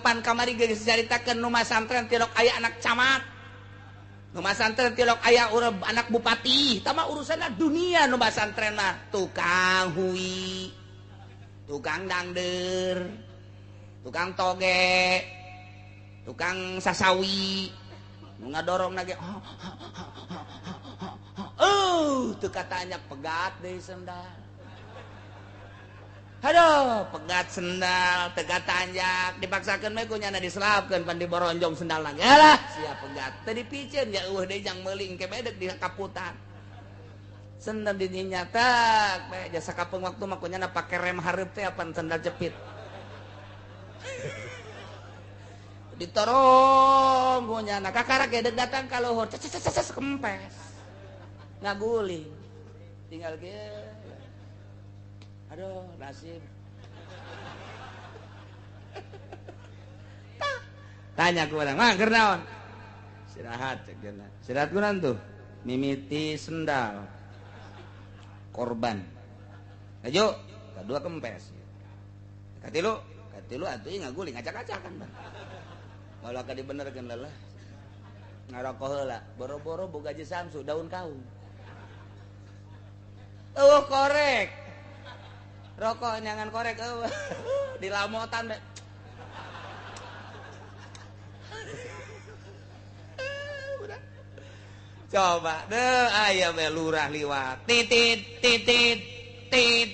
Pan kamari geus dicaritakeun nu masantren tilok aya anak camat. Nu masantren tilok aya anak bupati. Tah mah urusanna dunia nu masantren mah tukang hui, tukang dangder, tukang toge, tukang sasawi, nu ngadorong lagi. Oh, teu katanya pegat deui sendal. Aduh, pegat sendal, teu tanjak, dipaksakeun we ku nyana diselapkeun pan diboronjong sendal lagi. Alah, sia pegat. Teu dipiceun ya eueuh deui jang meuling ke bedek di kaputan. Sendal di nyatak, bae jasa kapeung waktu mah ku nyana pake rem hareup teh apan sendal jepit. Ditorong ku nyana kakarak ge datang ka luhur, ces kempes. Ngaguling. Tinggal kieu. Aduh, nasib. Tanya ku urang, "Mah, keur naon?" Istirahat cek geuna. Istirahat kunaon tuh? Mimiti sendal. Korban. Ayo, kadua kempes. Katilu, katilu atuh ngaguling acak-acakan, Bang. Malah ka dibenerkeun lelah. Ngarokok heula, boro-boro boga je Samsu daun kaung. Eueuh korek. Rokok nyangan korek eueuh. Dilamotan be. Udah. Coba deh aya we lurah liwat. Titit titit tit.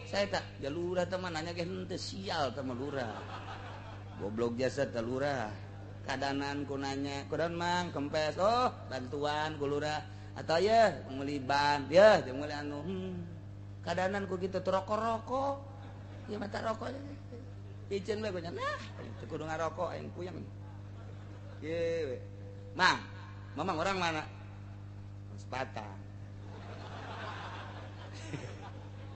Saya tak ya lurah teh mah nanya ge henteu sial teh mah lurah. Goblok jasa teh lurah. Kadanan ku nanya, kudaon mang kempes. Oh, bantuan ku lurah. Atau ya meuli ban, ya jeung meuli anu. Kadanan ku gitu rokok-rokok. Ya mata rokok. Iceun we ku nya. Nah, teu kudu ngarokok aing puyeng. Ye we. Mang, mamang orang mana? Sepatang.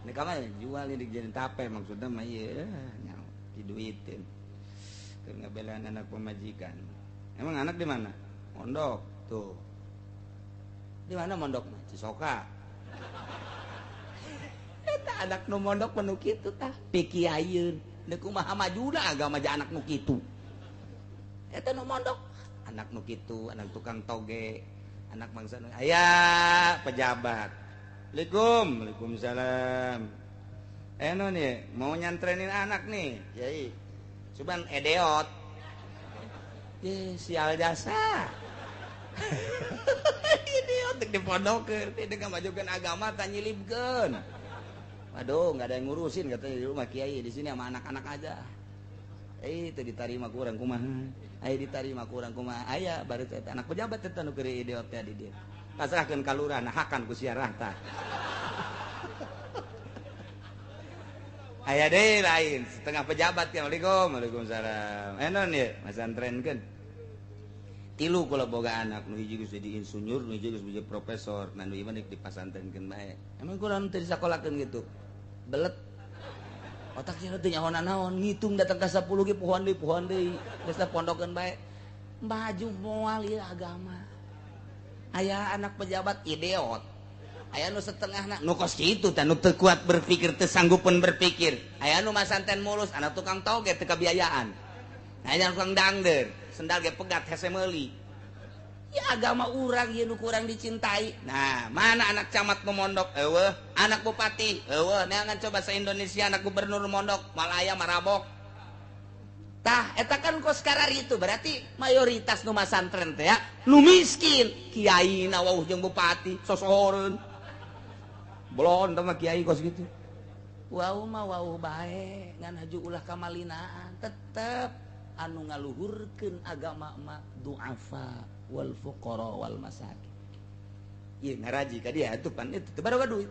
Ini kamar jual ini dijadiin tape maksudnya mah ieu nyaho diduitin. Keur ngabelaan anak pemajikan. Emang anak di mana? Mondok tuh. Di mana mondok mah? Cisoka. Eta anak nu mondok mah nu kitu tah, pikiayeun. Deuk kumaha majuna agama ja anak nu kitu. Eta nu mondok, anak nu kitu, anak tukang toge, anak bangsa nu aya pejabat. Assalamualaikum, waalaikumsalam. Eno nih, mau nyantrenin anak nih, kiai. Cuman edeot. Ye, sial jasa. Idiot di pondokeun, teh ngamajukeun agama tah nyilibkeun. Waduh, nggak ada yang ngurusin katanya di rumah kiai, di sini sama anak-anak aja. Itu ditarima kurang kumaha. Aya ditarima kurang kumaha. Aya baru teh anak pejabat teh nu keur idiot teh di dieu. Pasrahkeun ka lurah nah hakan ku siarah tah. Aya deui lain, setengah pejabat ya. Assalamualaikum, waalaikumsalam. Enon ye, masantrenkeun. Tilu kula boga anak, nu hiji geus jadi insinyur, nu hiji geus jadi profesor, nah nu ieu mah dipasantrenkeun bae. Emang kula teu disakolakeun gitu. Belet. Otaknya teu nyaho naon, ngitung datang ka 10 ge pohoan deui, geus teh pondokeun bae. Maju moal ieu agama. Aya anak pejabat idiot. Aya nu setengahna nu kos kitu teh nu teu kuat berpikir, teu sanggupeun berpikir. Aya nu masanten mulus, anak tukang toge teu kabiayaan. Aya tukang dangder, sendal ge pegat hese meuli. Ya agama urang ieu nu kurang dicintai. Nah, mana anak camat nu mondok? Eueuh, anak bupati, eueuh, neangan coba se-Indonesia anak gubernur mondok, Malaya marabok. Tah, eta kan kos karari itu berarti mayoritas nu masantren teh ya, nu miskin, kiai na wauh jeung bupati, sosohoreun. Belon teh mah kiai kos gitu. Wau mah wau bae, ngan haju ulah kamalinaan, tetep anu ngaluhurkeun agama mah du'afa wal fuqara wal masakin. Ieu ngaraji ka dia atuh pan itu teu baroga duit.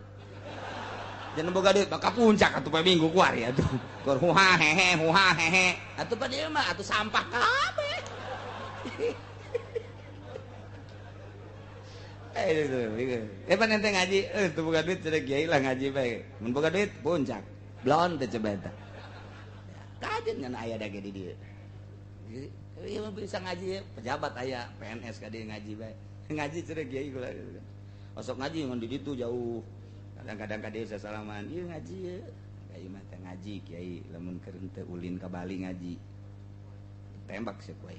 Jangan boga duit maka puncak atuh poe minggu kuari atuh. Keur huha hehe huha hehe. Atuh pan ieu mah atuh sampah kabeh. Pan ente ngaji, teu boga duit cenah kiai lah ngaji bae. Mun boga duit puncak. Blon teh coba eta. Kajen ngan aya da ge di dieu. Ieu mah bisa ngaji pejabat aya PNS ka dieu ngaji bae. Ngaji cenah kiai kula. Osok ngaji ngan di ditu jauh. Kadang-kadang ka dieu sasalaman, ieu ngaji ieu. Kiai mah teh ngaji kiai lamun keur henteu ulin ka Bali ngaji. Tembak sih kowe.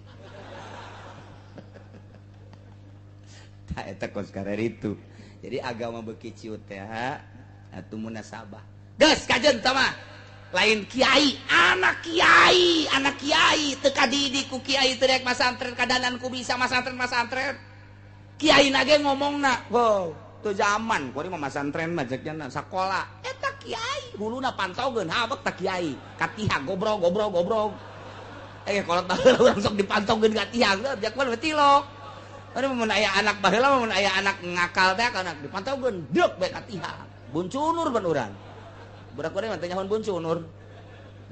Tah eta kos kararitu. Jadi agama beuki ciut teh atuh munasabah. Geus kajeun tah mah. Lain kiai, anak kiai teu kadidik ku kiai teu rek masantren kadanan ku bisa masantren. Kiai na ge ngomongna, "Wow, teu zaman kuari mah masantren mah cek nya sakola." Eta kiai huluna pantaukeun habek ta kiai, ka tihang gobrog gobrog gobrog. Kolot baheula urang sok dipantaukeun ka tihang, jak mah tilok. Aduh mun aya anak baheula mun aya anak ngakal teh anak dipantaukeun deuk bae ka tihang. Buncunur ban urang. Budak urang mah teh nyahoan buncunur.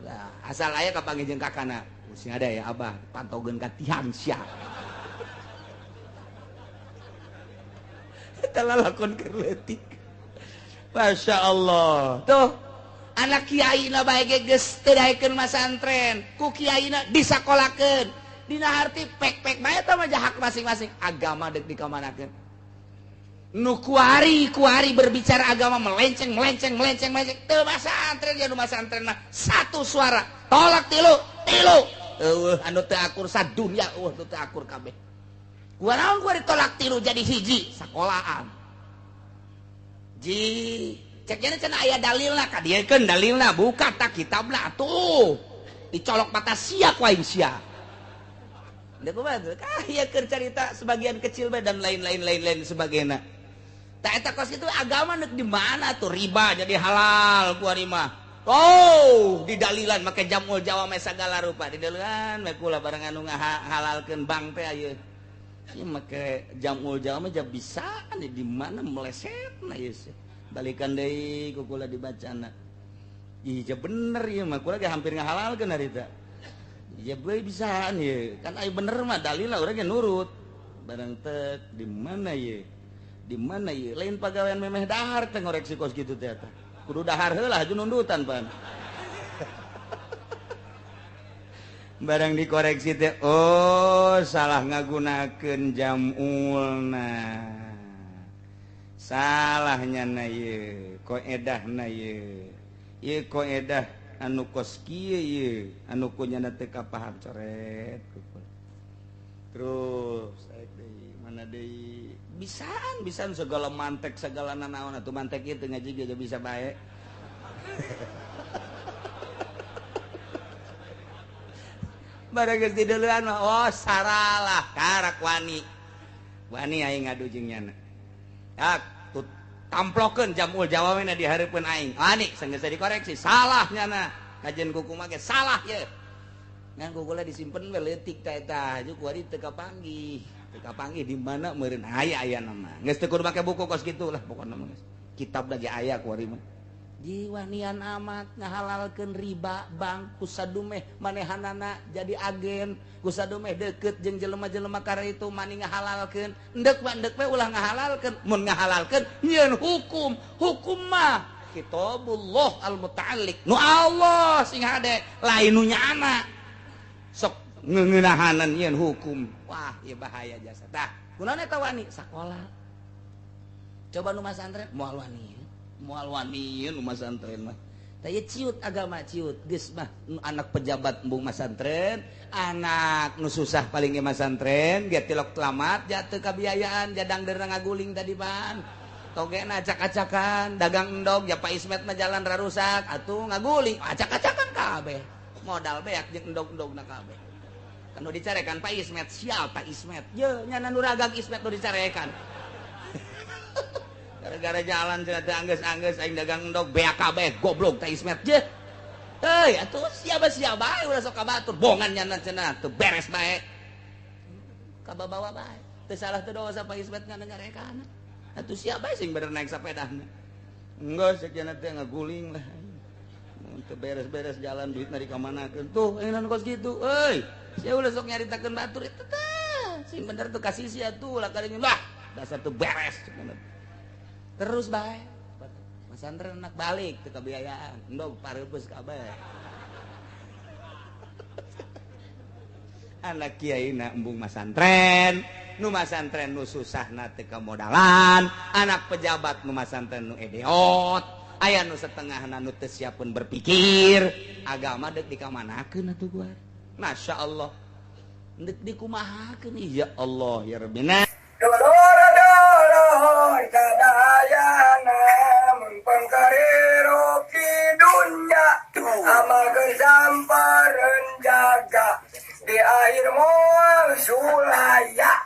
Lah, asal aya kapanggih jeung kakana. Sing ada ya abah pantaukeun ka tihang sia. Eta lalakon keur leutik. Masya Allah. Tuh anak kiai na bae ge geus teu daekeun masantren, ku kiai na disakolakeun. Dina harti pek-pek bae eta mah hak masing-masing. Agama deuk dikamanakeun. Nu kuari berbicara agama melenceng melenceng melenceng melenceng. Teu masantren ya nu masantren mah satu suara, tolak tilu tilu. Eueuh anu teu akur sadunya eueuh nu teu akur kabeh. Kunaon kuari tolak tilu jadi hiji sakolaan. Ji cek nya cenah aya dalilna kadiekeun dalilna buka tak kitabna atuh. Dicolok mata sia ku aing sia. Deuk kumaha tah ieu keur carita sebagian kecil bae dan lain-lain lain-lain sebagainya. Tah eta kos kitu agama neuk di mana tuh riba jadi halal kuari mah. Oh, didalilan make jamul jawame sagala rupa didalilan we kula barang anu ngahalalkeun bank teh ieu. Ieu make jamul jawame ja bisa di mana melesetna ieu sih. Balikan deui ku kula dibacana. Ih, ja bener ieu mah kula ge hampir ngahalalkeun harita. Ya bae bisaan ieu. Kan aya bener mah dalilna urang ge nurut. Barang tek di mana ieu? Di mana ieu? Lain pagawean memeh dahar teh ngoreksi kos kitu teh eta. Kudu dahar heula aju nundutan pan. Barang dikoreksi teh oh salah ngagunakeun jamulna. Salahnya na ieu, koedahna ieu. Ieu koedah anu kos kieu ieu, anu kunyana teu kapaham coret. Terus saek deui, mana deui? Bisaan, bisaan segala mantek segala nanaon atuh mantek ieu teu ngaji ge bisa bae. Barang geus dideulean mah oh saralah karak wani. Wani aing ngadu jeung nyana. Ya tamplokeun jamul jawamena di hareupeun aing. Wani sanggeus dikoreksi salah nyana. Kajian kuku mah ge salah ye. Ngan kukula disimpen we leutik ta eta, aju kuari teu kapanggih. Teu kapanggih di mana meureun aya aya nama. Geus teu kudu make buku kos kitu lah pokona mah geus. Kitab lagi aya kuari mah. Jiwanian amat ngahalalkeun riba bank kusadumeh manehanana jadi agen kusadumeh deket jeung jelema-jelema kare itu mani ngahalalkeun endek mah endek we ulah ngahalalkeun mun ngahalalkeun nyieun hukum hukum mah kitabullah al-muta'alliq nu Allah sing hade lain nu nyaana sok ngeunahanan nyieun hukum wah ieu bahaya jasa tah kunaon eta wani sakola coba nu masantren moal wani moal wani nu masantren mah tah ieu ciut agama ciut geus mah anak pejabat embung masantren anak nu susah paling ge masantren ge tilok telamat ja teu kabiayaan jadang deurna ngaguling tadi pan togena acak-acakan dagang endog ja Pak Ismet mah jalan rarusak atuh ngaguling acak-acakan kabeh modal beak jeung endog-endogna kabeh anu dicarekan Pak Ismet sial Pak Ismet ye nya nu ragag Ismet nu dicarekan gara-gara jalan cenah teu anggeus-anggeus aing dagang endog beak kabeh goblok ta Ismet je. Euy atuh siapa-siapa bae ulah sok ka batur bongan nyana cenah teu beres bae. Kababawa bae. Teu salah teu dosa Pak Ismet ngandengarekan. Atuh siapa bae sing bener naik sapedahna. Enggeus cenah teh ngaguling lah. Mun teu beres-beres jalan duitna dikamanakeun. Tuh ayeuna kos kitu euy. Sia ulah sok nyaritakeun batur eta teh. Sing bener tuh kasih sia tuh lah kadinya lah. Dasar teu beres cenah. Terus bae masantren anak balik teu kabiayaan endog pareupeuh kabeh anak kiai na embung masantren nu masantren nu susahna teu kamodalan anak pejabat nu masantren nu edeot aya nu setengahna nu teu siapeun berpikir agama deuk dikamanakeun atuh gua Masya Allah. Ndek dikumahakeun, ya Allah ya Rabbi. Nah. Dulur dulur sadayana, mun pangkarero di dunya, amalkeun sampeureun jaga, di akhir moal sulaya.